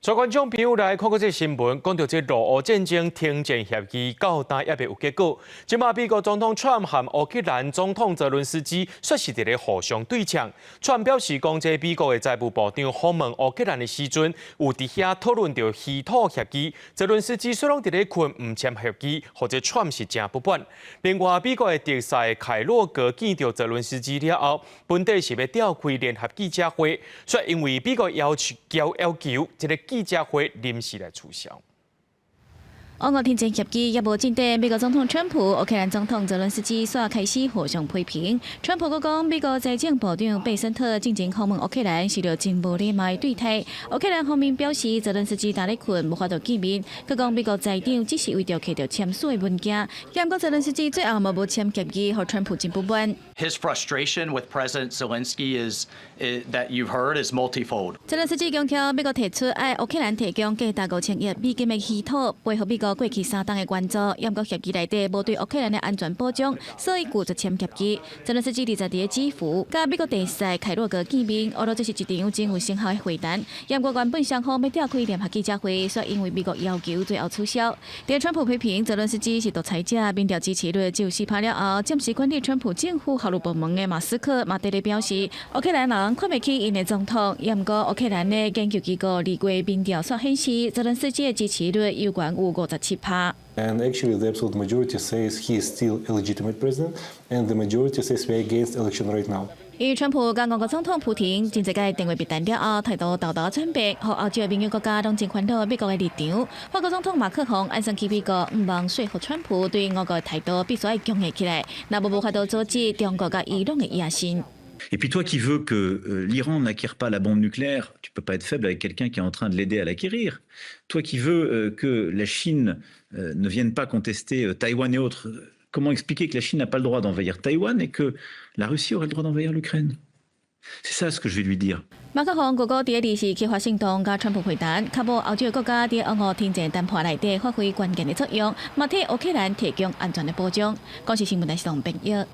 所以觀眾朋友來看過這個新聞，講著這俄烏戰爭停戰協議到今猶未有結果。這馬美國總統川普和烏克蘭總統澤倫斯基煞是佇咧互相對嗆。川普表示講，這美國的財務部長訪問烏克蘭的時陣，有佇遐討論著稀土協議。澤倫斯基煞攏佇咧睏毋簽協議，予這川普是誠不滿。另外，美國的特使凱洛格見著澤倫斯基了後，本底是欲召開聯合記者會，煞因為美國要求要求這個記者會臨時來取消。烏俄停戰協議猶無進展，美國總統川普、烏克蘭總統澤倫斯基煞開始互相批評。川普閣講，美國財政部長貝森特進前訪問烏克蘭是著真無禮貌的對待。烏克蘭方面表示，澤倫斯基焦咧睏，無法度見面。閣講美國財長只是為著揢著簽署的文件。毋過澤倫斯基最後嘛無簽協議，予川普真不滿。 His frustration with President Zelensky is that you've heard is multifold. 澤倫斯基強調，美國提出愛烏克蘭提供價值5000億美金的稀土，背予美國過去3冬的援助，毋過協議內底無對烏克蘭的安全保障，所以拒絕簽協議。澤倫斯基二十佇基輔佮美國特使凱洛格見面，呵咾這是一場真有成效的會談。毋過原本雙方欲召開聯合記者會，煞因為美國要求最後取消。佇川普批評澤倫斯基是獨裁者，民調支持率只有4趴了後，暫時管理川普政府效率部門的馬斯克嘛佇咧表示，烏克蘭人看袂起𪜶的總統。毋過烏克蘭的研究機構2月民調煞顯示，澤倫斯基的支持率猶懸有57趴。 And actually, the absolute majority says he is still a legitimate president, and the majority says we are against election right now. 因為川普佮俄國總統普廷真濟擺電話密談了後，態度沓沓轉變，予歐洲的民主國家攏真煩惱美國的立場。法國總統馬克宏按算去美國，毋望說服川普對俄國的態度必須愛強硬起來，若無無法度阻止中國佮伊朗的野心。 Et puis toi qui veux que l'Iran n'acquiert pas la bombe nucléaire, tu peux pas être faible avec quelqu'un qui est en train de l'aider à l'acquérir. Toi qui veux que la Chine ne vienne pas contester Taïwan et autres, comment expliquer que la Chine n'a pas le droit d'envahir Taïwan et que la Russie aurait le droit d'envahir l'Ukraine? C'est ça ce que je vais lui dire. 馬克宏預估佇二四去華盛頓佮川普會談，確保歐洲國家佇烏俄停戰談判內底發揮關鍵的作用，嘛替烏克蘭提供安全的保障。公視新聞台是董編譯。